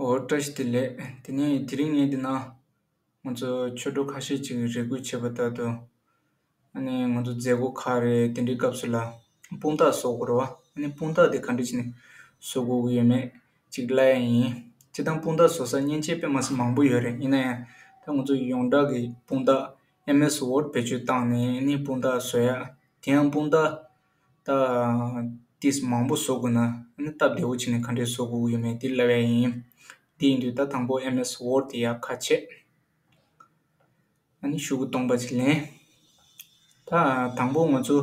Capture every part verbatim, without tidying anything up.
འོ་བཀྲ་ཤིས་བདེ་ལེགས། དེ་ནས་དེ་རིང་ངས་འདི་ན་ང་ཚོ་ཆོས་གྲོགས་ཁ་ཤས་ཅིག་རེ་སྐུལ་བྱས་པ་ལྟར་དུ། ཨ་ནི་ང་ཚོ་མཛད་སྒོ་ཁག་རེད། དེ་འདྲའི་སྐབས་སུ་ལ་དཔུང་རྟགས་བཟོ་དགོས་རེད་བ། ཨ་ནི་དཔུང་རྟགས་དེ་ག་འདྲ་བྱས་ནས་བཟོ་དགོས་ཀྱི་ཡོད་མེད་ཅིག་ལབ་ཡ་ཡིན། སྤྱིར་བཏང་དཔུང་རྟགས་བཟོ་ས་མཉེན་ཆས་དཔེ་མ་སྲིད་མང་པོ་ཡོད་རེད། ཡིན་ན་ཡང་ད་ང་ཚོ་ཡོངས་གྲགས་ཀྱི་དཔུང་རྟགས་ཨེམ་ཨེས་ཝརཌ་བེད་སྤྱོད་བཏང་ནས་ཨ་ནི་དཔུང་རྟགས་བཟོ་ཡ། དེ་ཡང་དཔུང་རྟགས་ད་ཏིས་མང་པོ་བཟོ་དགོས་ན་ཨ་ནི་སྟབས་བདེ་བོ་བྱས་ནས་ག་འདྲས་བཟོ་དགོས་ཀྱི་ཡོད་མེད་དེ་ལབ་ཡ་ཡིན། དེ་ཡིན་དུས་ད་དང་པོ་ཨེམ་ཨེས་ཝརཌ་དེ་ཡར་ཁ་ཕྱེ། ཨ་ནི་ཤོག་གུ་སྟོང་པ་ཅིག་ལེན། ད་དང་པོ་ང་ཚོ་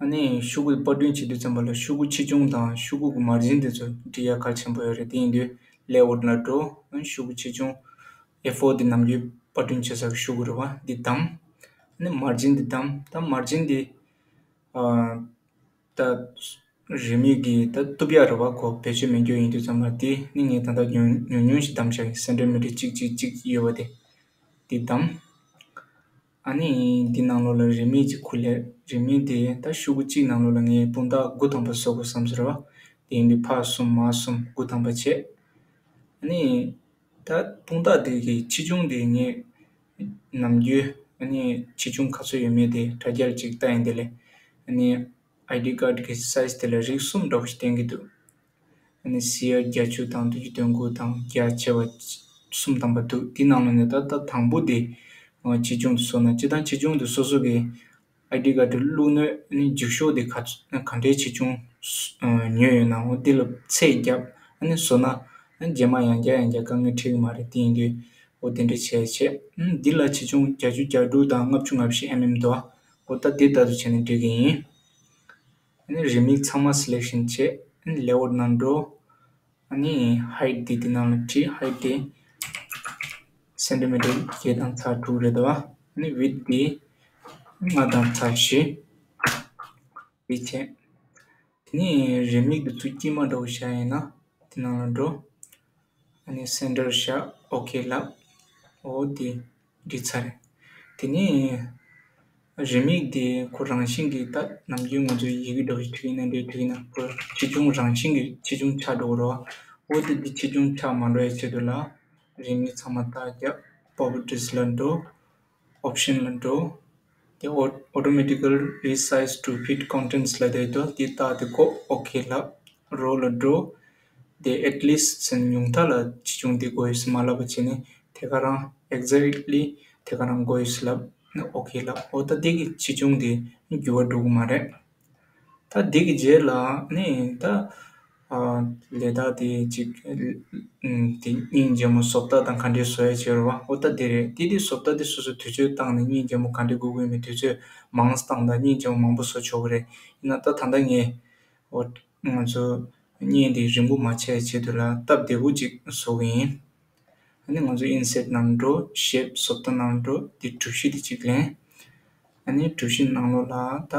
ཨ་ནི་ཤོག་གུ་པར་སྐྲུན་བྱེད་དུས་ཙམ་པ་ལ་ཤོག་གུ་ཆེ་ཆུང་དང་ཤོག་གུ་གི་མར་ཇིན་དེ་ཚོ་འབྲི་ཡ་གལ་ཆེན་པོ་ཡོད་རེད། དེ་ཡིན་དུས་ལེ་ཨའུཊ་ལ་འགྲོ། ཨ་ནི་ཤོག་གུ་ཆེ་ཆུང་ཨེ་ཧྥོར་དེ་ནམ་རྒྱུན་པར་སྐྲུན་བྱེད་ས་གི་ཤོག་གུ་རེད་བ། འདི་བདམས། ཨ་ནི་མར་ཇིན་འདི་བདམས། ད་མར་ཇིན་འདི་ཨ། ད་རིན་མེད་ཀྱི་ད་གཏུབ་ཡག་རེད་བ། ཁོ་བེད་སྤྱོད་མེད་རྒྱུ་ཡིན་དུས་ཙམ་པ་དེ་ནི་ངས་ད་ལྟ་ཉུང་ཉུང་ཉུང་ཞིག་བདམས་བཞག་ཡིན། སེན་ཊི་མི་ཊར་གཅིག་གཅིག་གཅིག་ཡོད་པ་དེ་དེ་བདམས། ཨ་ནི་འདི་ནང་ལོགས་ལ་རིན་མེད་ཅིག་ཁུར་ལེ། རིན་མེད་དེ་ད་ཤོག་གུ་གཅིག་ནང་ལོགས་ལ་ངས་དཔུང་རྟགས་དགུ་ཐམ་པ་བཟོ་དགོས་བསམ་ཟེར་བ། དེ་ཡིན་དུས་ཕར་གསུམ་མར་གསུམ་དགུ་ཐམ་པ་བྱས། ཨ་ནི་ད་དཔུང་རྟགས་དེ་གི་ཆེ་ཆུང་དེ་ངས་ནམ་རྒྱུན་ཨ་ནི་ཆེ་ཆུང་ག་ཚོད་ཡོད་མེད་དེ་དྲ་རྒྱར་ཅིག་ལྟ་ཡིན། དེ་ལས་ཨ་ནི་ཨའི་ཌི་ཀཌ་གི་སའིཛ་དེ་ལ་རིགས་གསུམ་འདྲ་པོ་ཞིག་བསྟན་གྱི་འདུག་ཨ་ནི་སི་ཨར་བརྒྱད་ཅུ་དང་བདུན་ཅུ་དོན་དགུ་དང་བརྒྱ་ཆེ་བ་གསུམ་ཐམ་པ་འདུག་དེ་ནང་ལོགས་ནས་ད་ལྟ་དང་པོ་དེ་ཆེ་ཆུང་དུ་བཟོ་ན། སྤྱིར་བཏང་ཆེ་ཆུང་དུ་སོ་སོ་གི་ཨའི་ཌི་ཀཌ་བླུགས་ནས་ཨ་ནི་མཇུག་ཤོག་དེ་ག་ཚོད་ག་འདྲའི་ཆེ་ཆུང་ཉོས་ཡོད་ན། འོ་དེ་ལ་ཚད་བརྒྱབ། ཨ་ནི་བཟོ་ན་ཨ་ནི་རྗེས་མ་ཡང་བསྐྱར་ཡང་བསྐྱར་དཀའ་ངལ་འཕྲད་ཀྱི་མ་རེད། དེ་ཡིན་དུས་འོ་དེ་འདྲ་བྱས་བྱས། ཨ་ནི་འདི་ལ་ཆེ་ཆུང་བརྒྱད་ཅུ་གྱ་དྲུག་དང་ལྔ་བཅུ་ང་བཞི་ཨེམ་ཨེམ་འདུག་འོ་ད་དེ་ལྟར་དུ་བྱས་ནས་འགྲིག་གི་ཡིན། ཨ་ནི་རིན་མེད་ཚང་མ་སི་ལེག་ཤན་བྱས། ཨ་ནི་ལེ་ཨའུཊ་ནང་འགྲོ། ཨ་ནི་ཧའིཊ་དེ་དེ་ནང་ལ་བྲིས། ཧའིཊ་དེ་སེན་ཊི་མི་ཊར་བརྒྱད་དང་ཚེག་དྲུག་རེད་འདུག་ཨ་ནི་ཝིཌ་དེ་ལྔ་དང་ཚེག་བཞི། དེ་བྱས། དེ་ནས་རིན་མེད་དེ་ཚོ་དཀྱིལ་མ་འདྲ་པོ་བཞག་ཡིན་ན་དེ་ནང་ལ་འགྲོ། ཨ་ནི་སེན་ཊར་བཞག་ཨོ་ཁེ་ལབ། འོ་དེ་འགྲིག་ཚར་རེད། དེ་ནས་རིན་མེད་དེ་ཁོ་རང་བཞིན་གྱིས་ད་ནམ་རྒྱུན་ང་ཚོས་ཡི་གེ་འདྲ་པོ་ཞིག་བྲིས་ན་འདྲ་བྲིས་ན་ཁོ་ཆེ་ཆུང་རང་བཞིན་གྱིས་ཆེ་ཆུང་ཆགས་འགྲོ་གི་རེད་བ། འོ་དེ་འདི་ཆེ་ཆུང་ཆགས་མ་འགྲོ་ཡ་ཆེད་དུ་ལ་རིན་མེད་ཚང་མ་རྟགས་རྒྱབ། པོ་རོ་པར་ཊིས་ལ་འགྲོ། ཨོབ་ཤན་ལ་འགྲོ། དེ་ཨོ་ཊོ་མེ་ཊི་ཀལ་རི་སའིཛ་ཊུ་ཕིཊ་ཀོན་ཊེནཊ་ལབ་དེ་འདུག་དེ་རྟགས་དེ་བཀོད། ཨོ་ཁེ་ལབ། རོ་ལ་འགྲོ། དེ་ཨེཊ་ལིསཊ་ཟེར་ན་ཉུང་མཐའ་ལ་ཆེ་ཆུང་དེ་དགོས་ཡོད་ཟེར་མ་ལབ་པ་བྱས་ནས་དེ་ག་རང་ཨེག་ཛེག་ཊི་ལི་དེ་ག་རང་དགོས་ཡོད་ཟེར་ལབ་ནས་ཨོ་ཁེ་ལབ། འོ་ད་དེ་གི་ཆེ་ཆུང་དེ་འགྱུར་བ་འགྲོ་གི་མ་རེད། ད་འདི་གི་རྗེས་ལ་ནི་ད་ཨ་ལས་རྟགས་དེ་ཅིག་ཨུམ་དེ་སྙིང་རྗེ་མོ་བཟོ་ལྟ་དང་ག་འདྲའི་བཟོ་ཡ་བྱེད་རོ་བ། འོ་ད་དེ་རེད། དེ་དེ་བཟོ་ལྟ་དེ་སོ་སོ་དུས་ཚོད་བཏང་ནས་སྙིང་རྗེ་མོ་ག་འདྲའི་དགོས་ཀྱི་ཡོད་མེད་དུས་ཚོད་མང་ཙམ་བཏང་དང་སྙིང་རྗེ་མོ་མང་པོ་བཟོ་ཆོག་གི་རེད། ཡིན་ན་ད་ད་ལྟ་ངས་འོ་ང་ཚོ་བརྙན་དེ་རིང་པོ་མ་བྱས་ཆེད་དུ་ལ་སྟབས་བདེ་པོ་ཅིག་བཟོ་གི་ཡིན། ཨ་ནི་ང་ཚོ་ཨིན་སེཊ་ནང་འགྲོ། ཤེབ་བཟོ་ལྟ་ནང་འགྲོ། དེ་གྲུ་བཞི་དེ་གཅིག་ལེན། ཨ་ནི་གྲུ་བཞི་ནང་ལོགས་ལ་ད་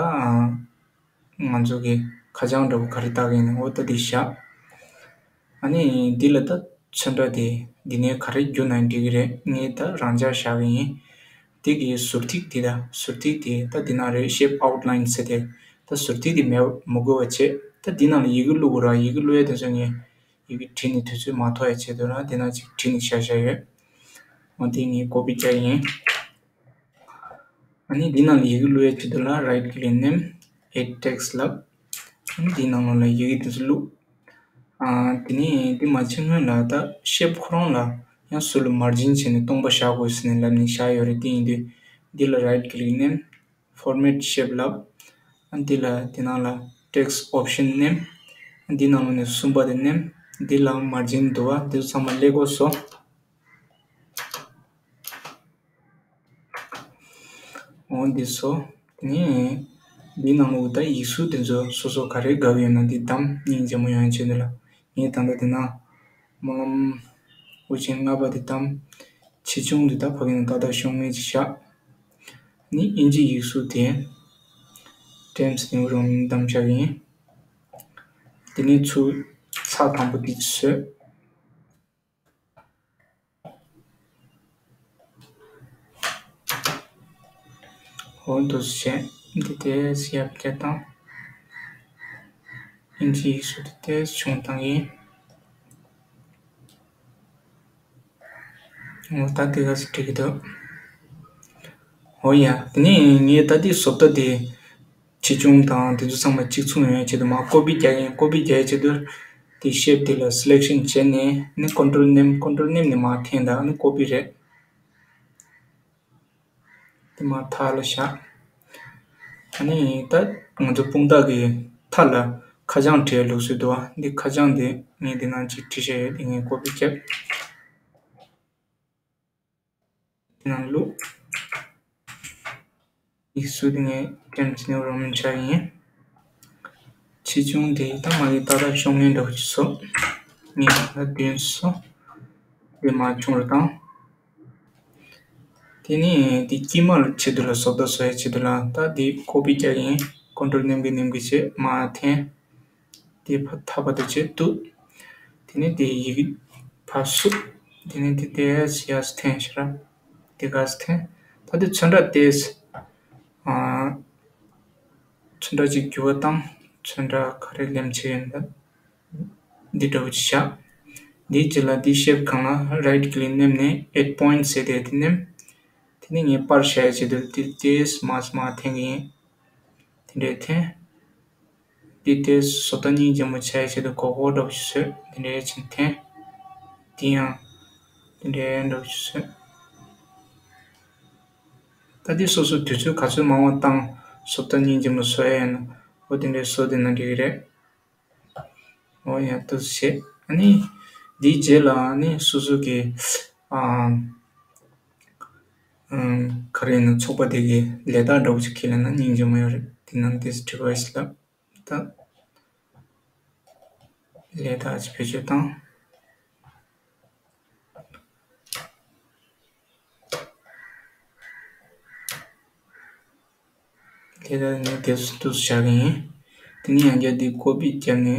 ང་ཚོ་གི་ཁ་བྱང་འདྲ་པོ་ག་རེ་བཏགས་ཀྱི་ཡིན་ན་འོ་ད་དེ་བཞག་ཨ་ནི་འདི་ལ་ད་ཚོན་ཁྲ་དེ་འདི་ནས་ག་རེ་བསྒྱུར་ན་འགྲིག་གི་རེད། ངས་ད་རང་འཇགས་བཞག་གི་ཡིན། དེ་གི་ཟུར་ཐིག་དེ་ད་ཟུར་ཐིག་དེ་ད་འདི་ན་རེད། ཤེབ་ཨའུཊ་ལའིན་ཟེར་དེ་ད་ཟུར་ཐིག་དེ་མེད་མི་དགོས་པ་བྱས། ད་འདི་ནང་ལ་ཡི་གེ་བླུག་དགོས་ར། ཡི་གེ་བླུག་ཡ་དེ་ཚོ་ངས་ཡི་གེ་བྲིས་ནས་དུས་ཚོད་མ་ཐོག་ཡ་ཆེད་དུ་ལ་དེ་ན་ཅིག་བྲིས་ནས་བཞག་བཞག་ཡོད། འོ་དེ་ངས་ཀོ་པི་རྒྱག་ཡིན། ཨ་ནི་འདི་ནང་ལ་ཡི་གེ་བླུག་ཡ་ཆེད་དུ་ལ་རའིཊ་ཀི་ལིག་ནེམ་ཨེཌ་ཊེག་སི་ལབ། ཨ་ནི་འདི་ནང་ལོགས་ལ་ཡི་གེ་དེ་ཚོ་བླུག་ཨ་དེ་ནས་འདི་མ་བྱེད་སྔོན་ལ་ད་ཤེབ་ཁོ་རང་ལ་ཡང་ཟུར་ལ་མར་ཇིན་བྱས་ནས་སྟོང་པ་བཞག་དགོས་ཟེར་ནས་ལབ་ནས་བཞག་ཡོད་རེད། དེ་ཡིན་དུས་འདི་ལ་རའིཊ་ཀི་ལིག་ནེམ་ཕོར་མེཊ་ཤེབ་ལབ། ཨ་འདི་ལ་དེ་ནང་ལ་ཊེག་སི་ཨོབ་ཤན་ནེམ། ཨ་འདི་ནང་ལོགས་ནས་གསུམ་པ་དེ་ནེམ། འདི་ལ་མར་ཇིན་འདུག་བ། འདི་ཚོ་ཚང་མ་སླེབས་དགོས་སོ། འོ་འདི་ཚོ་ནི་འདི་ནང་ལོགས་ད་ཡིག་གཟུགས་དེ་ཚོ་སོ་སོ་ག་རེ་དགའ་གི་ཡོད་ན་འདི་བདམས། སྙིང་རྗེ་མོ་ཡོང་ཆེད་དུ་ལ་ངས་ད་ལྟ་དེ་ན་སྨོན་ལམ་དབུ་ཅན་ལྔ་པ་དེ་བདམས། ཆེ་ཆུང་དེ་ད་ཕ་གི་ནང་ཏག་ཏག་ཤོང་ངེས་ཅིག་བཞག་ནི་དབྱིན་ཇི་ཡིག་གཟུགས་དེ་ཊེམ་སི་ནིའུ་རོ་མན་བདམས་བཞག་ཡིན། དེ་ནས་ཚུར་ཚེག་དང་པོ་དེ་བཟོས། འོ་འདུག་སེ་བྱས། འདི་དེ་ཡར་བསྐྱར་བཏང་། དབྱིན་ཇི་ཡིག་གཟུགས་དེ་དེ་ཆུང་བཏང་ཡིན། འོ་ད་དེ་ག་ས་འགྲིག་གི་འདུག་འོ་ཡ། དེ་ནས་ངས་ད་ལྟའི་བཟོ་ལྟ་དེ་ཆེ་ཆུང་དང་དེ་ཚོ་ཚང་མ་གཅིག་མཚུངས་ཡོང་ཡ་ཆེད་དུ་མར་ཀོ་པི་རྒྱག་ཡིན། ཀོ་པི་རྒྱག་ཡ་ཆེད་དུ་དེ་ཤེབ་དེ་ལ་སི་ལེག་ཤན་བྱས་ནས་ནི་ཀོན་ཊོལ་མནན། ཀོན་ཊོལ་མནན་ནས་མར་འཐེན། ད་ནི་ཀོ་པི་རེད། དེ་མར་མཐའ་ལ་བཞག་ཨ་ནི་ད་ང་ཚོ་དཔུང་རྟགས་ཀྱི་མཐའ་ལ་ཁ་བྱང་བྲིས་ལུགས་སྲོལ་འདུག་བ། འདི་ཁ་བྱང་དེ་ངས་འདི་ནང་གཅིག་བྲིས་བཞག་ཡོད། དེ་ངས་ཀོ་པི་བརྒྱབ། དེ་ནང་བླུགས། ཡིག་གཟུགས་དེ་ངས་Times New Roman ཆགས་ཡིན། ཆེ་ཆུང་དེ་ད་མ་གི་ཏག་ཏག་ཤོང་མཁན་འདྲ་བོ་ཞིག་བཟོ། ངས་ད་བདུན་བཟོ། དེ་མར་ཆུང་རུ་བཏང་། དེ་ནས་དེ་དཀྱིལ་མ་ལ་ཆེད་དུ་ལ་བཟོ་ལྟ་བཟོ་ཡ་ཆེད་དུ་ལ་ད་དེ་ཀོ་པི་རྒྱག་ཡིན། ཀོན་ཊོལ་མནན་གི་མནན་གི་བྱས་མར་འཐེན། དེ་ཕར་མཐའ་བར་དུ་བྱས་བཏུག་དེ་ནས་དེ་ཡི་གེ་ཕར་བསུབ། དེ་ནས་དེ་དེ་ཡར་འཐེན་ཤག་ར། དེ་ག་ས་འཐེན། ད་དེ་ཚོན་ཁྲ་དེ་ཨ། ཚོན་ཁྲ་གཅིག་འགྱུར་བ་བཏང་། ཚོན་ཁྲ་ག་རེ་ལེན་བྱེད་ཡིན་ད། འདི་འདྲ་བོ་ཅིག་བཞག་འདིའི་རྗེས་ལ་འདི་ཤེབ་སྒང་ལ་རའིཊ་ཀི་ལིག་མནན་ནས་add point ཟེར་དེ་དེ་མནན། དེ་ནས་ངས་པར་བཞག་ཡ་ཆེད་དུ་འདི་ཏོག་ཙམ་མར་མར་འཐེན་གི་ཡིན། དེ་འདྲས་འཐེན། འདི་ཏོག་ཙམ་བཟོ་ལྟ་སྙིང་རྗེ་མོ་ཆགས་ཡ་ཆེད་དུ་གོག་གོག་འདྲ་བོ་ཞིག་བཟོས། དེ་འདྲས་ཕྱིན་འཐེན། འདི་ཡང་དེ་འདྲས་འདྲ་བོ་ཞིག་བཟོས། ད་འདི་སོ་སོ་དུས་ཚོད་ག་ཚོད་མང་བ་བཏང་། བཟོ་ལྟ་སྙིང་རྗེ་མོ་བཟོ་ཡ་ཡིན་ན་འོ་དེ་འདྲས་བཟོ་བསྡད་ན་འགྲིག་གི་རེད། འོ་ཡ་འདུག་སེ་བྱས། ཨ་ནི་འདིའི་རྗེས་ལ་ཨ་ནི་སོ་སོ་གི་ཨ་ཨམ་ག་རེ་ཡིན་ན་ཚོགས་པ་དེ་གི་ལས་རྟགས་འདྲ་བོ་ཅིག་ཁྱེར་ལབ་ན་སྙིང་རྗེ་མོ་ཡོད་རེད། དེ་ནང་this device ལབ། ད་ལས་རྟགས་ཅིག་བེད་སྤྱོད་བཏང་། དེ་ལྟར་ངས་དེབ་སུ་འདུག་བཞག་གི་ཡིན། དེ་ནས་ཡང་བསྐྱར་འདི་ཀོ་པི་བརྒྱབ་ནས་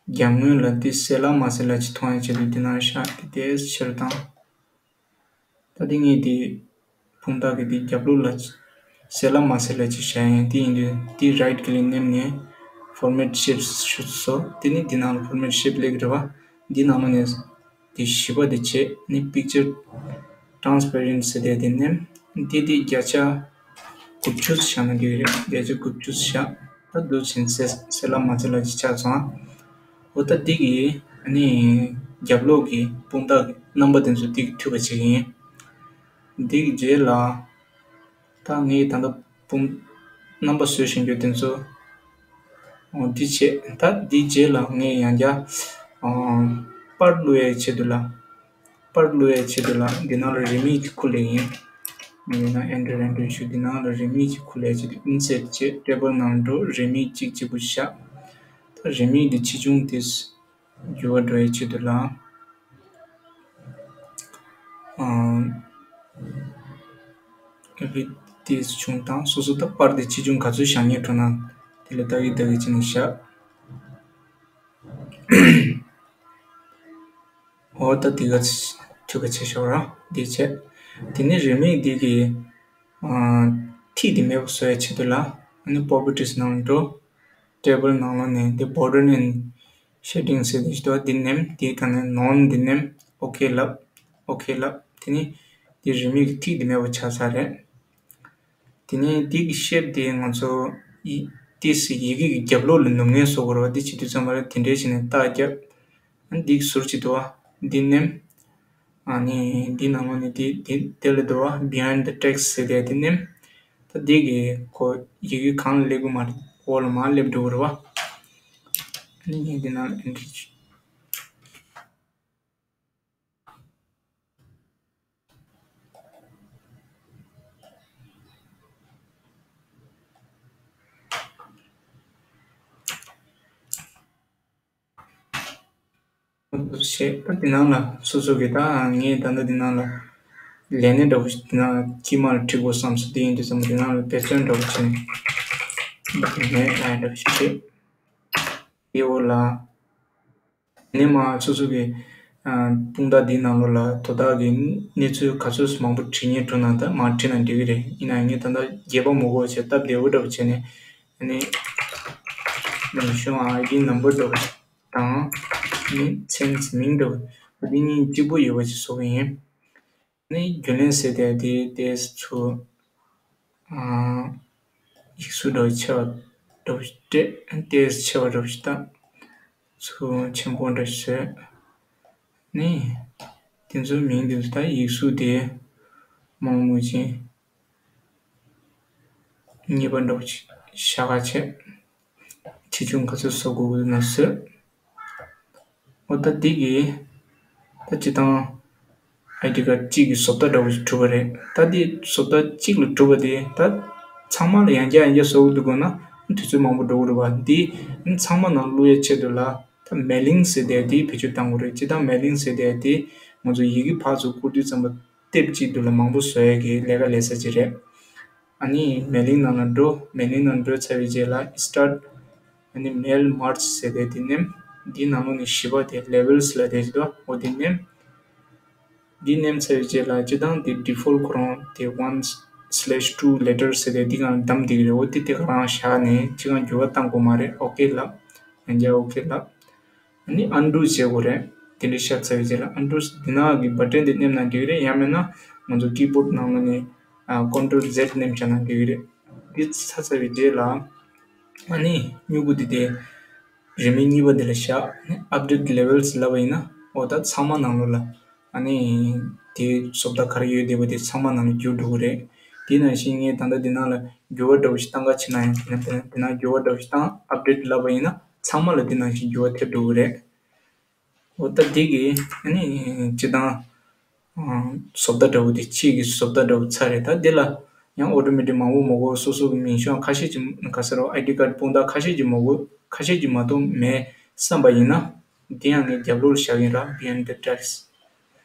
རྒྱབ་ངོས་ལ་འདི་གསལ་ལ་མ་གསལ་ལ་ཅིག་མཐོང་ཡ་ཆེད་དུ་འདི་ནང་བཞག་འདི་དེ་ཕྱིར་བཏང་། ད་འདི་ངས་འདི་དཔུང་རྟགས་ཀྱི་འདི་རྒྱབ་ལོགས་ལ་གསལ་ལ་མ་གསལ་ལ་ཅིག་བཞག་ཡིན། འདི་ཡིན་དུས་འདི་རའིཊ་ཀི་ལིག་མནན་ནས་ཕོར་མེཊ་ཤེབ་ཞུ་སོ། འདི་ནི་འདི་ནང་ལ་ཕོར་མེཊ་ཤེབ་སླེབས་ཀྱི་རེད་བ། འདི་ནང་ལོགས་ནས། དེ་བཞི་པ་དེ་བྱས་ནི་picture transparent ཟེར་དེ་དེ་མནན། དེ་དེ་བརྒྱ་ཆ་དགུ་བཅུ་བཞག་ན་འགྲིག་གི་རེད། བརྒྱ་ཆ་དགུ་བཅུ་བཞག་ད་འདུག་བྱས་གསལ་གསལ་ལ་མ་གསལ་ལ་ཅིག་ཆགས་སོང་ཨ། འོ་ད་འདི་གི་ཨ་ནི་རྒྱབ་ལོགས་ཀྱི་དཔུང་རྟགས་ཀྱི་རྣམ་པ་དེ་ཚོ་འདི་གི་མཐུད་པ་བྱེད་ཀྱི་ཡིན། འདི་གི་རྗེས་ལ། ད་ངས་ད་ལྟ་དཔུང་རྣམ་པ་བཟོས་བཞིན་རྒྱུ་དེ་ཚོ། འོ་འདི་བྱས། ད་འདིའི་རྗེས་ལ་ངས་ཡང་བསྐྱར་ཨ་པར་བླུག་ཡའི་ཆེད་དུ་ལ། པར་བླུག་ཡའི་ཆེད་དུ་ལ་འདི་ནང་ལ་རེ་མིག་ཅིག་ཁུར་ལེ་ཡིན། ངས་ན་enter enter ཞུ། འདི་ནང་ལ་རེ་མིག་ཅིག་ཁུར་ལེ་ཆེད་དུ་insert བྱས་ཊེ་བལ་ནང་འགྲོ། རེ་མིག་གཅིག་གཅིག་པུ་བཞག་ད་རེ་མིག་འདི་ཆེ་ཆུང་དེ་འགྱུར་བ་འགྲོ་ཡའི་ཆེད་དུ་ལ། ཨ་ཨ་བི་དེ་བྱུང་དང་སོ་སོ་ད་པར་དེ་ཆེ་ཆུང་ག་ཚོད་བཞག་སྙིང་འདོད་ན་དེ་ལ་ཏག་གི་ཏག་གི་བྱས་ནས་བཞག་འོ་ད་དེ་ག་ཚོད་ག་ཚོད་ཤོག་ར་དེ་བྱས། དེ་ནས་རེ་མིག་དེ་གི་ཨ་ཐིག་དེ་མེད་པ་བཟོ་ཡའི་ཆེད་དུ་ལ་ཨ་ནི་པོ་པར་ཊིས་ནང་འགྲོ། ཊེ་བལ་ནང་ལོགས་ནས་འདི་border and shading ཟེར་དེ་ཞིག་འདུག་འདི་མནན། དེའི་སྒང་ནས་none འདི་མནན། ཨོ་ཁེ་ལབ། ཨོ་ཁེ་ལབ། དེ་ནས་འདི་རེ་མིག་གི་ཐིག་འདི་མེད་པ་ཆགས་ཚར་རེད། དེ་ནས་འདི་གི་ཤེབ་དེ་ང་ཚོ་ཡི་ཏིས་ཡི་གེ་གི་རྒྱབ་ལོགས་ལ་ནུབ་ངེས་བཟོ་དགོས་རེད་བ། འདི་བྱེད་དུས་ཙམ་པ་རེད་དེ་འདྲས་བྱས་ནས་རྟགས་བརྒྱབ། ཨ་ནི་འདི་གི་ཟུར་གཅིག་འདུག་བ། འདི་མནན། ཨ་ནི་འདི་ནང་ལོགས་ནས་འདི་འདི་དེ་ལ་འདུག་བ། behind the text ཟེར་དེ་དེ་མནན། ད་འདི་གི་ཁོ་ཡི་གེ་གང་ལ་སླེབས་ཀྱི་མ་རེད། འོག་ལ་མར་སླེབས་འགྲོ་གི་རེད་བ། ཨ་ནི་ངས་འདི་ནང་ལ་enter བྱས། བྱས། ད་འདི་ནང་ལ་སོ་སོ་གི་ད་ངས་ད་ལྟ་འདི་ནང་ལ་ལས་སྣེ་འདྲ་བོ་ཞིག་འདི་ནང་དཀྱིལ་མ་ལ་བྲིས་དགོས་བསམ་སོང་། དེ་ཡིན་དུས་ཙམ་འདི་ནང་ལ་དཔེ་མཚོན་འདྲ་བོ་བྱས་ནས་འདི་ནས་ཨ་འདྲ་བོ་ཞིག་བྲིས། དེའི་འོག་ལ། ནས་མར་སོ་སོ་གི་ཨ་དཔུང་རྟགས་འདིའི་ནང་ལོགས་ལ་དོ་བདག་གི་གནས་ཚུལ་ག་ཚོད་མང་པོ་བྲིས་སྙིང་འདོད་ན་ད་མར་བྲིས་ན་འགྲིག་གི་རེད། ཡིན་ན་ངས་ད་ལྟ་རྒྱས་པ་མ་དགོས་པ་བྱས་སྟབས་བདེ་པོ་འདྲ་བོ་བྱས་ནས་ཨ་ནི་རིམ་བྱུང་ཨའི་ཌི་ནམ་བར་འདྲ་བོ་དང་ཨ་ནི་མཚན་མིང་འདྲ་བོ་འདི་གཉིས་གཅིག་པུ་ཡོད་པ་ཞིག་བཟོ་གི་ཡིན། ནི་རྒྱུན་ལས་ཟེར་དེ་དེ་ཏོག་ཙམ་ཚུར་ཨ་ཡིག་གཟུགས་འདྲ་བོ་ཆེ་བ་འདྲ་བོ་ཞིག་སྤྲད། ཏོག་ཙམ་ཆེ་བ་འདྲ་བོ་ཞིག་བཏང་། ཚུར་ཆེན་པོ་འདྲ་ཞིག་བཟོས། ནི་དེ་ཚོའི་མིང་དེ་ཚོ་ད་ཡིག་གཟུགས་དེ་མང་མོ་ཅན། གཉིས་པ་འདྲ་བོ་ཅིག་བཞག་ག་བྱས། ཆེ་ཆུང་ག་ཚོད་བཟོ་དགོས་ཀྱི་ན་བཟོས། འོ་ད་འདི་གི་ད་སྤྱིར་བཏང་ཨའི་ཌི་ཀར་གཅིག་གི་བཟོ་ལྟ་འདྲ་བོ་ཞིག་གྲུབ་པ་རེད། ད་འདི་བཟོ་ལྟ་གཅིག་ལ་གྲུབ་པ་དེ་ད་ཚང་མ་ལ་ཡང་བསྐྱར་ཡང་བསྐྱར་བཟོ་དགོས་འདུག་དགོས་ན་དུས་ཚོད་མང་པོ་འགྲོ་གི་རེད་བ། འདི་ཚང་མ་ནང་བླུག་ཡའི་ཆེད་དུ་ལ་ད་མེ་ལིང་ཟེར་དེ་དེ་བེད་སྤྱོད་གཏང་དགོས་རེད། སྤྱིར་བཏང་མེ་ལིང་ཟེར་དེ་དེ་ང་ཚོ་ཡི་གེ་ཕར་ཚུར་བསྐུར་དུས་ཙམ་པ་ལྟེབ་གཅིག་ཏུ་ལ་མང་པོ་བཟོ་ཡ་གི་ལས་ཀ་ལས་ས་ཅིག་རེད། ཨ་ནི་མེ་ལིང་ནང་ལ་འགྲོ། མེ་ལིང་ནང་འགྲོ་ཚར་བའི་རྗེས་ལ་སི་ཊར་ཊི། ཨ་ནི་མེལ་མར་ཇི་ཟེར་དེ་དེ་མནན། འདི་ནང་ལོགས་ནས་བཞི་པ་དེ་ལེ་ཝལ་སི་ལབ་དེ་ཅིག་འདུག་འོ་དེ་མནན། འདི་མནན་ཚར་བའི་རྗེས་ལ་སྤྱིར་བཏང་དེ་ཌི་ཕོལ་ཊི་ཁོ་རང་དེ་ཝན་སི་ལེཤ་ཊུ་ལེ་ཊར་ཟེར་དེ་འདི་གང་བདམས་བསྡད་ཀྱི་རེད། འོ་དེ་དེ་ག་རང་བཞག་ནས་ཅི་གང་འགྱུར་བ་གཏང་དགོས་མ་རེད། ཨོ་ཀེ་ལབ། ཡང་བསྐྱར་ཨོ་ཀེ་ལབ། ཨ་ནི་ཨན་ཌུ་བྱེད་དགོས་རེད། དེ་འདྲའི་ཤར་ཚར་བའི་རྗེས་ལ་ཨན་ཌུ་འདི་ནང་གི་བ་ཊན་དེ་མནན་ན་འགྲིག་གི་རེད། ཡང་མིན་ན་ང་ཚོ་ཀི་བྷོཌ་ནང་ལ་ནས་ཀོན་ཊོལ་ཛེཌ་མནན་བྱས་ན་འགྲིག་གི་རེད། འདི་ཚར་ཚར་བའི་རྗེས་ལ་ཨ་ནི་སྨྱུ་གུ་འདི་དེ་རིང་མིན་གཉིས་པ་འདི་ལ་བཞག་ཨ་ནི་ཨབ་ཌེཊ་ལེ་ཝལ་སི་ལབ་པ་ཡིན་ན་འོ་ད་ཚང་མ་ནང་ལོགས་ལ་ཨ་ནི་དེ་བཟོ་ལྟ་ག་རེ་ཡོད་བསྡད་པ་དེ་ཚང་མ་ནང་ལ་འགྱུར་འགྲོ་གི་རེད། དེ་ནང་བཞིན་ངས་ད་ལྟ་འདི་ནང་ལ་འགྱུར་བ་འདྲ་བོ་ཞིག་བཏང་ག་ཕྱིན་ན་ཡང་དེ་ནང་འགྱུར་བ་འདྲ་བོ་ཞིག་བཏང་ཨབ་ཌེཊ་ལབ་པ་ཡིན་ན་ཚང་མ་ལ་འདི་ནང་བཞིན་འགྱུར་བ་ཐེབས་འགྲོ་གི་རེད། འོ་ད་འདི་གི་ཨ་ནི་སྤྱིར་བཏང་བཟོ་ལྟ་འདྲ་བོ་དེ་གཅིག་གི་བཟོ་ལྟ་འདྲ་བོ་ཚར་རེད། ད་འདི་ལ་ཡང་ཨོ་ཊོ་མེ་ཊིག་མང་པོ་མ་དགོས། སོ་སོ་གི་མིང་གཞུང་ཁ་ཤས་ཀྱི་ག་ས་རོ་ཨའི་ཌི་ཀར་དཔུང་རྡག་ཁ་ཤས་ཀྱི་མ་དགོས། ཁ་ཤས་ཀྱི་མ་གཏོགས་མེད་བསམ་པ་ཡིན་ན་འདི་ཡང་ངས་རྒྱབ་ལོགས་ལ་བཞག་གིན་ར་behind the text།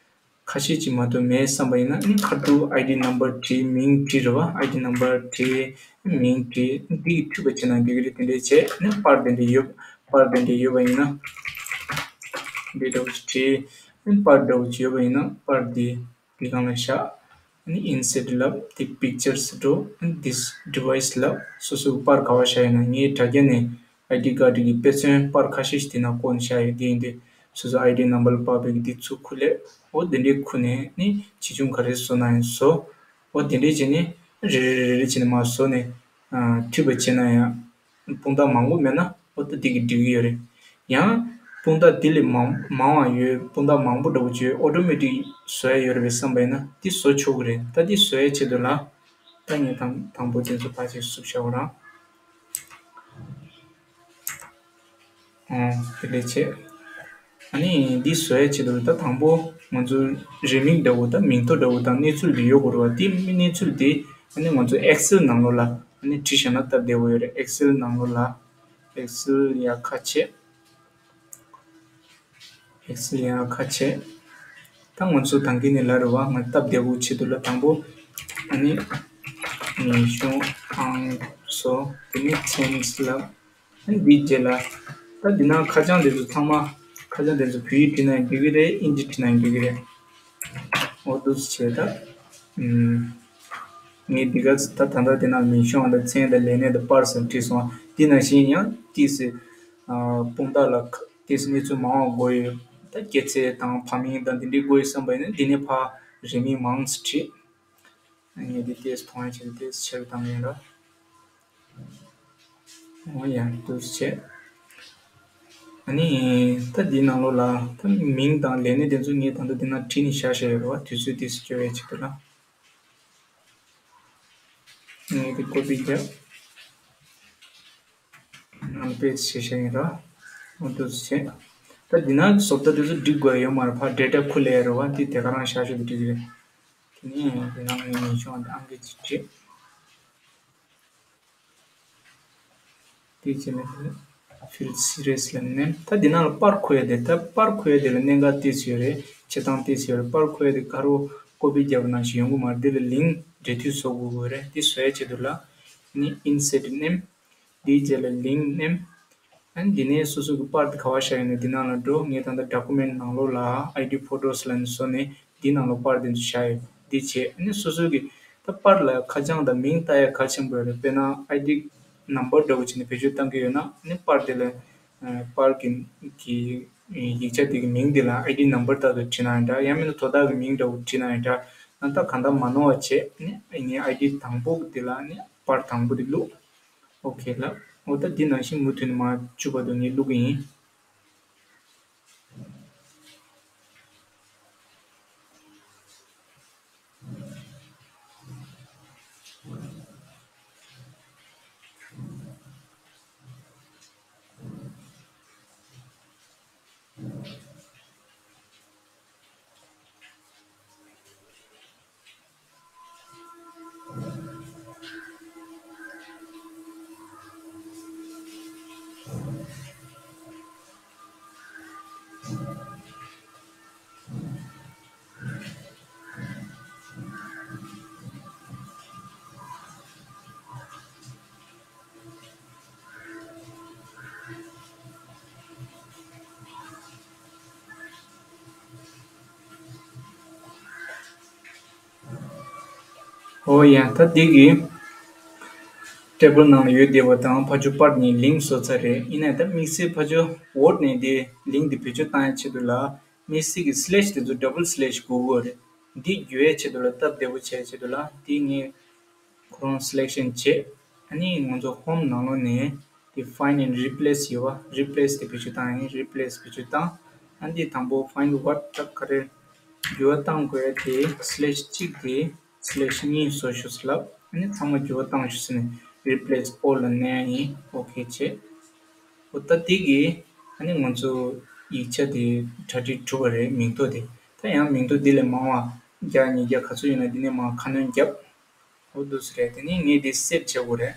ཁ་ཤས་ཀྱིས་མ་གཏོགས་མེད་བསམ་པ་ཡིན་ན་ནི་ཁ་ཐུག་ཨའི་ཌི་ནམ་བར་བྲིས། མིང་བྲིས་རེད་བ། ཨའི་ཌི་ནམ་བར་བྲིས། མིང་བྲིས། འདི་གི་མཐུད་པ་བྱས་ན་འགྲིག་གི་རེད། དེ་འདྲས་བྱས་ནི་པར་དེ་འདྲས་ཡོད། པར་དེ་འདྲས་ཡོད་པ་ཡིན་ན་འདི་འདྲ་བོ་ཞིག་བྲིས། པར་འདྲ་བོ་ཞིག་ཡོད་པ་ཡིན་ན་པར་དེ་འདི་སྒང་ལ་བཞག་ཨ་ནི་ཨིན་སེརཊ་ལབ། དེ་པིག་ཅར་སི་འགྲོ། ཨ་ནི་དིས་ཌི་ཝའི་སི་ལབ། སོ་སོའི་པར་ག་པར་བཞག་ཡོད་ན། ངའི་དྲ་རྒྱ་ནས་ཨའི་ཌི་ཀར་ཌི་གི་དཔེ་མཚོན་པར་ཁ་ཤས་ཤིག་དེ་ན་བཀོད་ནས་བཞག་ཡོད། དེ་ཡིན་དུས་སོ་སོ་ཨའི་ཌི་ནམ་བར་ལ་དཔག་པའི་གི་དེ་ཚུར་ཁུར་ལེ། འོ་དེ་འདྲའི་ཁུར་ནས་ནི་ཆེ་ཆུང་ག་རེ་བཟོ་ན་ཡང་བཟོ། འོ་དེ་འདྲའི་བྱས་ནས་རེ་རེ་རེ་རེ་བྱས་ནས་མར་བཟོ་ནས་མཐུད་པ་བྱས་ན་ཡང་། དཔུང་རྡག་མང་པོ་མེད་ན་འོ་ད་འདི་གིས་འགྲིག་གི་ཡོད་རེད། ཡང་དཔུང་རྡག་འདི་ལས་མང་མང་བ་ཡོད། དཔུང་རྡག་མང་པོ་འདྲ་བོ་ཅིག་ཡོད། ཨོ་ཊོ་མེ་ཊིག་བཟོ་ཡ་ཡོད་རེད་པས་བསམ་པ་ཡིན་ན་འདི་བཟོ་ཆོག་གི་རེད། ད་འདི་བཟོ་ཡའི་ཆེད་དུ་ལ་ད་ངས་དང་དང་པོ་དེ་ཚོ་ཕར་ཅིག་བསུབ་བཞག་གོ་རང་། ཨོ་དེ་འདྲས་བྱས། ཨ་ནི་འདི་བཟོ་ཡའི་ཆེད་དུ་ད་དང་པོ་ང་ཚོ་རེའུ་མིག་འདྲ་བོ་ད་མིང་ཐོ་འདྲ་བོ་དང་གནས་ཚུལ་འདི་ཡོད་དགོས་རེད་བ། དེ་གནས་ཚུལ་དེ་ཨ་ནི་ང་ཚོ་ཨེག་སེལ་ནང་ལོགས་ལ་ཨ་ནི་བྲིས་བཞག་ན་སྟབས་བདེ་བོ་ཡོད་རེད། ཨེག་སེལ་ནང་ལོགས་ལ་ཨེག་སེལ་ཡར་ཁ་ཕྱེ། ཨེག་སེལ་ཡར་ཁ་ཕྱེ། ད་ང་ཚོ་དང་གི་ནས་ལ་རུ་བ་ང་སྟབས་བདེ་བོ་ཆེད་དུ་ལ་དང་པོ་ཨ་ནི་མིང་གཞུང་ཨང་བཟོ། དེ་ནས་ཚེམས་ལབ། ཨ་ནི་འདིའི་རྗེས་ལ་ད་འདི་ན་ཁ་བྱང་དེ་ཚོ་ཚང་མ་ཁ་བྱང་དེ་ཚོ་བོད་ཡིག་བྲིས་ན་ཡང་འགྲིག་གི་རེད། ཨིན་ཇི་བྲིས་ན་ཡང་འགྲིག་གི་རེད། འོ་འདུག་སེ་བྱས་ད། ངས་འདི་ག་ད་ད་ལྟ་དེ་ན་མིང་གཞུང་དང་མཚན་དང་ལས་གནས་དང་པར་ཟེར་བྲིས་སོང་། དེ་ནང་བཞིན་ཡང་ཏིས་སི་དཔུང་རྡག་ལ་ཏིས་སི་གནས་ཚུལ་མང་བ་དགོས་ཡོད། ད་སྐྱེད་ཚལ་དང་ཕ་མིང་དང་དེ་འདྲའི་དགོས་ཡོད་བསམ་པ་ཡིན་ན་འདི་ནས་ཕར་རེའུ་མིག་མང་ཙམ་བྲིས། ངས་འདི་ཏིས་སི་མཐོང་ཡ་ཆེད་དུ་ཏིས་སི་ཆེ་རུ་བཏང་གི་ཡིན་ར། འོ་ཡ་འདུག་སེ་བྱས། ཨ་ནི་ད་འདིའི་ནང་ལོགས་ལ་ད་མིང་དང་ལས་གནས་དེ་ཚོ་ངས་ད་ལྟ་འདི་ན་བྲིས་ནས་བཞག་བཞག་ཡོད་རེད་བ། དུས་ཚོད་ཏིས་སི་སྐྱོ་བའི་ཆེད་དུ་ལ། ངས་དེ་ཀོ་པི་རྒྱབ། ནང་པེ་སི་ཊི་བྱས་བཞག་ཡིན་ར། འོ་འདུག་སེ་བྱས། ད་འདི་ན་བཟོ་ལྟ་དེ་ཚོ་སྒྲིག་དགོས་ཡ་ཡོད་མ་རེད། ཕར་ཌེ་ཊ་ཁུར་ལེན་ཡ་རེད་བ། དེ་དེ་ག་རང་བཞག་བཞག་དེ་འགྲིག་གི་རེད། དེ་ནས་འདི་ན་ངའི་མིང་གཞུང་དེ་ཨང་ཀི་གཅིག་བྲིས། དེ་བྱས་ནས་ཕིལ་སི་རི་ཡས་ལ་མནན། ད་འདི་ནང་ལ་པར་འཁོར་ཡ་དེ། ད་པར་འཁོར་ཡ་དེ་ལ་གནད་འགག་ཏོག་ཙམ་ཡོད་རེད། བྱེད་སྟངས་ཏོག་ཙམ་ཡོད་རེད། པར་འཁོར་ཡ་དེ་ག་རུ་ཀོ་པི་རྒྱབ་པ་ནང་བཞིན་ཡོང་གི་མ་རེད། འདི་ལ་ལིང་ཀི་འབྲེལ་མཐུད་བཟོ་དགོས་ཀྱི་རེད། འདི་བཟོ་ཡ་ཆེད་དུ་ལ་ནི་ཨིན་སེརཊ་མནན། འདིའི་རྗེས་ལ་ལིང་ཀི་མནན། ཨ་ནི་འདི་ནས་སོ་སོ་གི་པར་དེ་ག་པར་བཞག་ཡོད་ན་འདི་ནང་ལ་འགྲོ། ངས་ད་ལྟ་ཌོ་ཀུ་མེན་ཊི་ནང་ལོགས་ལ་ཨའི་ཌི་ཕོ་ཊོས་ལབ་ནས་བཟོས་ནས་འདི་ནང་ལོགས་པར་དེ་ཚོ་བཞག་ཡོད། འདི་བྱས་ཨ་ནི་སོ་སོ་གི་ད་པར་ལ་ཁ་བྱང་དང་མིང་བཏགས་ཡ་གལ་ཆེན་པོ་ཡོད་རེད། དཔེར་ན་ཨའི་ཌི་ནམ་བར་འདྲ་བོ་བྱས་ནས་བེད་སྤྱོད་གཏང་གི་ཡོད་ན་ཨ་ནི་པར་དེ་ལ་ཨ་པར་གི་གི་ཡིག་ཆ་དེ་གི་མིང་དེ་ལ་ཨའི་ཌི་ནམ་བར་ལྟར་དུ་བྲིས་ན་ཡང་འདྲ། ཡང་མིན་ན་དོ་བདག་གི་མིང་འདྲ་བོ་བྲིས་ན་ཡང་འདྲ། ཨ་ད་གང་ལྟར་མ་ནོར་བ་བྱས་ནས་ངའི་ཨའི་ཌི་དང་པོ་དེ་ལ་ནི་པར་དང་པོ་དེ་བླུགས། ཨོ་ཁེ་ལབ། འོ་ད་འདི་ནང་བཞིན་མུ་མཐུད་ནས་མར་བཅུ་བར་དུ་ངས་བླུག་གི་ཡིན། ཨོ་ཡ། ད་འདི་གི་ཊེ་བལ་ནང་ལ་ཡོད་བསྡད་པ་དང་ཕར་ཕྱོགས་པར་གཉིས་ལིང་བཟོ་ཚར་རེད། ཡིན་ནའི་ད་དམིགས་བསལ་ཕར་ཕྱོགས་ཝོར་ཌི་ནས་འདི་ལིང་འདི་བེད་སྤྱོད་བཏང་ཡ་ཆེད་དུ་ལ་དམིགས་བསལ་གྱི་སི་ལེ་ཤི་དེ་ཚོ་ཌབ་བལ་སི་ལེ་ཤི་དགོས་ཀྱི་ཡོད་རེད། འདི་བསྒྱུར་ཡ་ཆེད་དུ་ལ་སྟབས་བདེ་པོ་བྱེད་ཡ་ཆེད་དུ་ལ་འདི་ངས་ཁོ་རང་སི་ལེག་ཤན་བྱེད། ཨ་ནི་ང་ཚོ་ཧོམ་ནང་ལོགས་ནས་དེ་ཕའིན་ཌ་ཨེན་ཌ་རི་པི་ལེ་སི་ཡོད་པ། རི་པི་ལེ་སི་དེ་བེད་སྤྱོད་བཏང་ཡིན། རི་པི་ལེ་སི་བེད་སྤྱོད་བཏང་། ཨ་འདི་དང་པོ་ཕའིན་ཌ་ཝོར་ཌི་ད་ག་རེ་འགྱུར་བ་བཏང་དགོས་ཡ་དེ་སི་ལེ་ཤི་གཅིག་དེ་སི་ལེ་ཤི་གཉིས་བཟོ་ཤོག་ཟེར་ལབ། ཨ་ནི་ཚང་མ་འགྱུར་བ་བཏང་ཤོག་ཟེར་ནས་རི་པི་ལེ་སི་ཨོལ་ལ་མནན་ཡ་ཡིན། ཨོ་ཁེ་བྱེད། འོ་ད་དེ་གིས་ཨ་ནི་ང་ཚོ་ཡིག་ཆ་དེ་གྲ་སྒྲིག་གྲུབ་པ་རེད། མིང་ཐོ་དེ། ད་ཡང་མིང་ཐོ་འདི་ལས་མང་བ་བརྒྱ་ཉིས་བརྒྱ་ག་ཚོད་ཡོད་ན་འདི་ནས་མར་ཁ་སྣོན་བརྒྱབ། འོ་འདུག་སེ་རེད། དེ་ནས་ངས་འདི་སེབ་བྱེད་དགོས་རེད།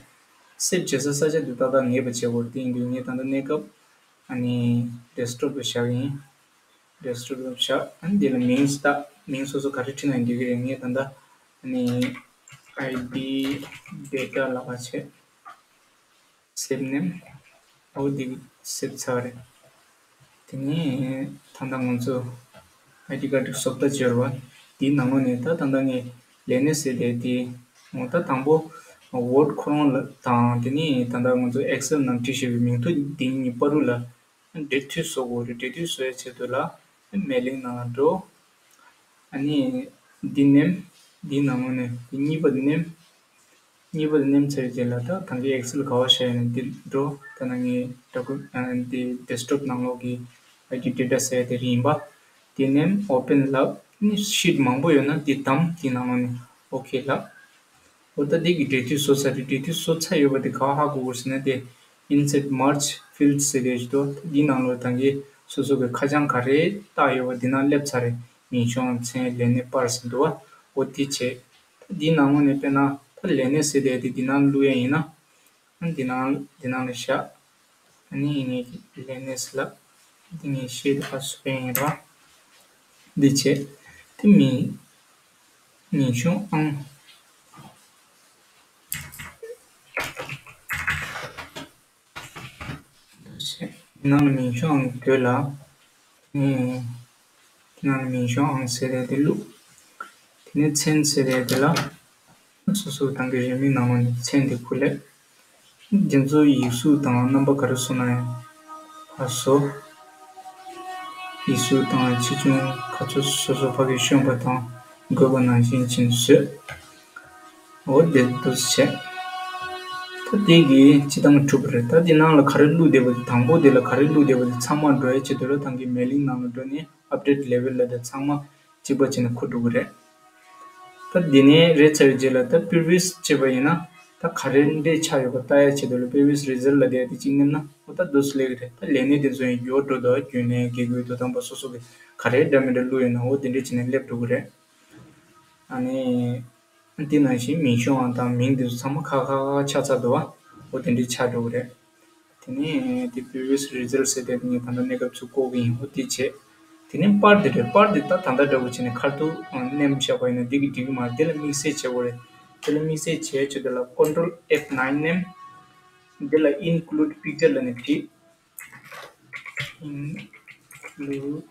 སེབ་བྱེད་ས་ས་ཆ་འདི་ཏག་ཏག་ངེས་པ་བྱེད་དགོས་རེད། དེ་ཡིན་དུས་ངས་ད་ལྟ་གནས་སྐབས་ཨ་ནི་ཌེ་སི་ཊོབ་ལ་བཞག་ཡིན། ཌེ་སི་ཊོབ་ལ་བཞག། ཨ་ནི་འདི་ལ་མིང་ད་མིང་སོ་སོ་ག་རེ་བྲིས་ན་འགྲིག་གི་རེད། ངས་ད་ལྟ་ཨ་ནི་ཨའི་ཌི་ཌེ་ཊ་ལབ་པ་བྱས། སེབ་ནེམ། འོ་འདི་སེབ་ཚར་རེད། དེ་ནས་ད་ལྟ་ང་ཚོ་ཨའི་ཌི་ཀར་ཌི་བཟོ་ལྟ་སྦྱོར་བ་འདིའི་ནང་ལོགས་ནས་ད་ད་ལྟ་ངས་ལས་གནས་ཟེར་དེ་དེ་ངོ་ད་དང་པོ་ཝོར་ཌི་ཁོ་རང་ལ་དང་དེ་ནས་ད་ལྟ་ང་ཚོ་ཨེག་སེལ་ནང་བྲིས་བཞག་པའི་མིང་ཐོ་འདི་གཉིས་བར་དུ་ལ་འབྲེལ་མཐུད་བཟོ་དགོས་རེད། འབྲེལ་མཐུད་བཟོ་ཡ་ཆེད་དུ་ལ་མེལ་ལིང་ནང་ལ་འགྲོ། ཨ་ནི་འདི་ནེམ། འདིའི་ནང་ལོགས་ནས་འདི་གཉིས་པ་འདི་ནེམ། གཉིས་པ་དེ་ནེམ་ཚར་རྗེས་ལ་ད་ད་གིན་ཨེག་སེལ་ག་པར་བཞག་ཡོད་ན་འདི་འགྲོ། ད་ནང་ངའི་ཌོ་ཀུ་ཨ་འདི་ཌེ་སི་ཊོབ་ནང་ལོགས་ཀྱི་ཨའི་ཌི་ཌེ་ཊ་ཟེར་དེ་རིགས་ཡིན་པ། དེ་ནེམ་ཨོ་པན་ལབ། ནི་ཤིཊ་མང་པོ་ཡོད་ན་འདི་བདམས། དེའི་ནང་ལོགས་ནས་ཨོ་ཁེ་ལབ། འོ་ད་འདི་གི་འབྲེལ་མཐུད་བཟོ་ཚར་རེད། འབྲེལ་མཐུད་བཟོ་ཚར་ཡོད་པ་དེ་ག་པར་ཧ་གོ་དགོས་ཟེར་ན་དེ་Insert Merge Fields ཟེར་དེ་ཞིག་འདུག་འདིའི་ནང་ལོགས་ད་གིན་སོ་སོ་གི་ཁ་བྱང་ག་རེ་བཏགས་ཡོད་པ་འདི་ནང་སླེབས་ཚར་རེད། མིང་གཞུང་མཚན་ལས་སྣེ་པར་ཟེར་འདུག་བ། འོ་དེ་བྱས། ད་འདིའི་ནང་ལོགས་ནས་དཔེར་ན་ད་ལས་སྣེ་ཟེར་དེ་དེ་འདི་ནང་བླུག་ཡ་ཡིན་ན། ཨ་འདི་ནང་འདི་ནང་ལ་བཞག་ཨ་ནི་ངས་ཀྱི་ལས་སྣེ་ཟེར་ལབ། འདི་ངས་ཤེས་དེ་ཕར་བཟོ་ཡ་ཡིན་ར། འདི་བྱས། དེ་མིང་མིང་གཞུང་ཨང་། ནང་ལ་མིང་གཞུང་ཨང་འདོད་ལ། ཨེ། ནང་ལ་མིང་གཞུང་ཨང་ཟེར་ཡ་དེ་བླུགས། དེ་ནས་མཚན་ཟེར་ཡ་དེ་ལ། སོ་སོ་ཏང་གི་རིང་མིན་ནང་ལོགས་ནས་མཚན་དེ་ཁུར་ལེ། འདི་ཚོ་ཡིག་གཟུགས་དང་རྣམ་པ་ག་རེ་བཟོ་ན་ཡང་ཕར་བཟོ། ཡིག་གཟུགས་དང་ཆེ་ཆུང་ག་ཚོད་སོ་སོ་ཕ་གི་ཤོང་པ་དང་དགོས་པ་ནང་བཞིན་ཕྱིན་བཟོས། འོ་དེ་འདུག་བྱས། ད་དེ་གི་སྤྱི་བཏང་གྲུབ་པ་རེད། ད་དེ་ནང་ལ་ག་རེ་བླུགས་བསྡད་པ་དེ་དང་པོ་དེ་ལ་ག་རེ་བླུགས་བསྡད་པ་དེ་ཚང་མ་འགྲོ་ཡ་ཆེད་དུ་ལ་ཏང་གི་མེལ་ལིང་ནང་ལ་འགྲོ་ནས་ཨབ་ཌེཊ་ལེ་ཝལ་ལ་དེ་ཚང་མ་གཅིག་པ་བྱས་ནས་འཁུར་འགྲོ་གི་རེད། ད་འདི་ནས་རེད་ཚར་རྗེས་ལ་ད་པི་རི་བི་ཡས་བྱས་པ་ཡིན་ན་ད་ག་རེ་འདྲས་ཆགས་ཡོད་པ་ལྟ་ཡ་ཆེད་དུ་ལ་པི་རི་བི་ཡས་རི་ཛལ་ལ་བསྡད་དེ་གཅིག་ནེམ་ན་འོ་ད་འདུག་སེ་སླེབས་ཀྱི་རེད། ད་ལས་སྣེ་དེ་ཚོ་ཡང་འགྱུར་བ་འགྲོ་འདུག་རྒྱུན་ལས་དགེ་བསྐོས་དོ་དམ་པ་སོ་སོ་གི་ག་རེ་འདྲ་མི་འདྲ་བླུགས་ཡོད་ན་འོ་དེ་འདྲས་བྱས་ནས་སླེབས་འགྲོ་གི་རེད། ཨ་ནི་དེ་ནང་བཞིན་མིང་གཞུང་ཨང་དང་མིང་དེ་ཚོ་ཚང་མ་ཁ་ཁ་ཁ་ཆགས་ཚར་འདུག་བ། འོ་དེ་འདྲས་ཆགས་འགྲོ་གི་རེད། དེ་ནས་དེ་པི་རི་བི་ཡས་རི་ཛལ་ཟེར་དེ་ངས་ད་ལྟ་གནས་སྐབས་ཚུར་བཀོད་ཀྱི་ཡིན། འོ་དེ་བྱས། དེ་ནས་པར་དེ་རེད། པར་དེ་ད་ད་ལྟ་འདྲ་བོ་བྱས་ནས་ཁ་ཐུག་མནན་བཞག་པ་ཡིན་ན་འདི་གི་འགྲིག་གི་མ་རེད། དེ་ལ་དམིགས་བསལ་བྱེད་དགོས་རེད། དེ་ལ་དམིགས་བསལ་བྱེད་ཆེད་དུ་ལ་Control F nine མནན། དེ་ལ་Include Picture ལབ་ནས་བྲིས། Include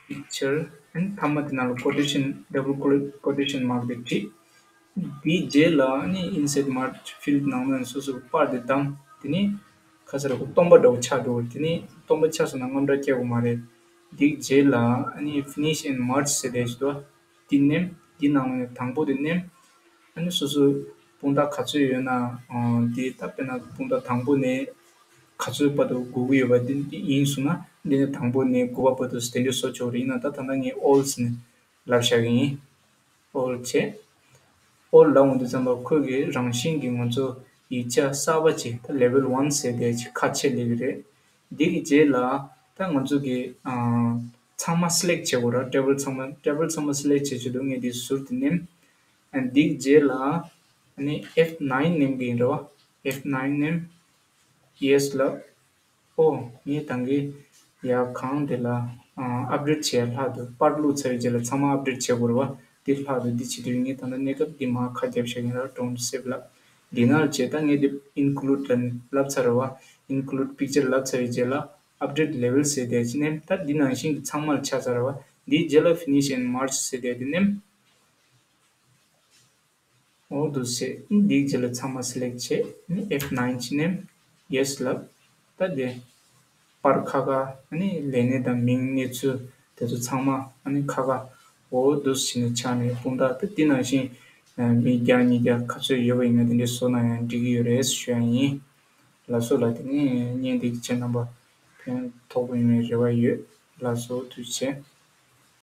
Picture and མཐའ་མ་དེ་ནང་ལ་ཀོ་ཊེ་ཤན་ཌབ་བལ་ཀོ་ཊེ་ཤན་མར་ཀ་དེ་བྲིས། དེའི་རྗེས་ལ་ནི་Insert Merge Field ནང་ནས་སོ་སོའི་པར་དེ་བདམས། དེ་ནི་ཁ་སར་སྟོང་པ་འདྲ་བོ་ཆགས་འགྲོ། དེ་ནི་སྟོང་པ་ཆགས་སོང་ན་དངངས་སྐྲག་སྐྱེ་དགོས་མ་རེད། འདིའི་རྗེས་ལ་ཨ་ནི་finish and merge ཟེར་དེ་ཞིག་འདུག་དེ་མནན། དེ་ནང་ནས་དང་པོ་དེ་མནན། ཨ་ནི་སོ་སོའི་དཔུང་རྡང་ག་ཚོད་ཡོད་ན། ཨ་དེ་ད་དཔེར་ན་དཔུང་རྡང་དང་པོ་ནས་ག་ཚོད་བར་དུ་དགོས་ཀྱི་ཡོད་པ་དེ་ཡིན་སོང་ན། འདི་ནས་དང་པོ་ནས་དགུ་པ་བར་དུ་དེ་འདྲ་བཟོ་ཆོག་རེད། ཡིན་ན་ད་ད་ལྟ་ངས་all ཟེར་ནས་ལབ་བཞག་གི་ཡིན། all བྱས། all ལབ་འོང་དུས་ཙམ་པ་ཁོས་གི་རང་བཞིན་གྱི་ང་ཚོ་ཡིག་ཆ་གསར་པ་ཅིག་ད་level one ཟེར་དེ་ཅིག་ཁ་ཕྱེ་སླེབས་ཀྱི་རེད། འདི་གི་རྗེས་ལ་ད་ང་ཚོ་གི་ཨ་ཚང་མ་select བྱེད་དགོས་ར། table ཚང་མ། table ཚང་མ་select བྱེད་ཆེད་དུ་ངས་འདི་ཟུར་དེ་མནན། ཨ་འདི་གི་རྗེས་ལ་ཨ་ནི་F nine མནན་གི་ཡིན་ར་བ། F nine མནན། yes ལབ། ཨོ། ངས་ད་གིན་ཡ་གང་དེ་ལ་ཨ་update བྱས། ལྷག་ཏུ་པར་བླུགས་ཚར་བའི་རྗེས་ལ་ཚང་མ་update བྱེད་དགོས་རེད་བ། དེ་ལྷག་ཏུ་འདི་བྱེད་དུས་ངས་ད་ལྟ་གནས་སྐབས་འདི་མར་ཁ་བརྒྱབ་བཞག་ཡིན་ར། don't save ལབ། འདི་ནང་བྱས། ད་ངས་འདི་include ལ་ལབ་ཚར་རེད་བ། include picture ལབ་ཚར་བའི་རྗེས་ལ་update level ཟེར་དེ་ཅི་ནས་ད་འདི་ནང་བཞིན་གྱི་ཚང་མ་ལ་ཆགས་ཚར་རེད་བ། འདིའི་རྗེས་ལ་finish and merge ཟེར་དེ་དེ་ནས། འོ་འདུག་སེ། འདིའི་རྗེས་ལ་ཚང་མ་select བྱས། ཨ་ནི་F nine ཅིག་མནན། yes ལབ། ད་དེ་པར་ཁ་ཁ། ཨ་ནི་ལས་གནས་དང་མིང་གནས་ཚུལ་དེ་ཚོ་ཚང་མ་ཨ་ནི་ཁ་ཁ། འོ་འདུག་སེ་བྱས་ནས་ཆགས་ནས་དཔུང་རྡང་། ད་འདི་ནང་བཞིན་མི་བརྒྱ་ཉིས་བརྒྱ་ག་ཚོད་ཡོད་པ་ཡིན་ན་དེ་འདྲས་བཟོ་ན་ཡང་འགྲིག་གི་ཡོད་རེད་ཞུ་ཡ་ཡིན། ལགས་སོ་ལགས། དེ་ནས་བརྙན་འདི་གིས་ཁྱེད་རྣམ་པ་ཕན་ཐོགས་པ་ཡོང་བའི་རེ་བ་ཡོད། ལགས་སོ། ཐུགས་རྗེ་ཆེ།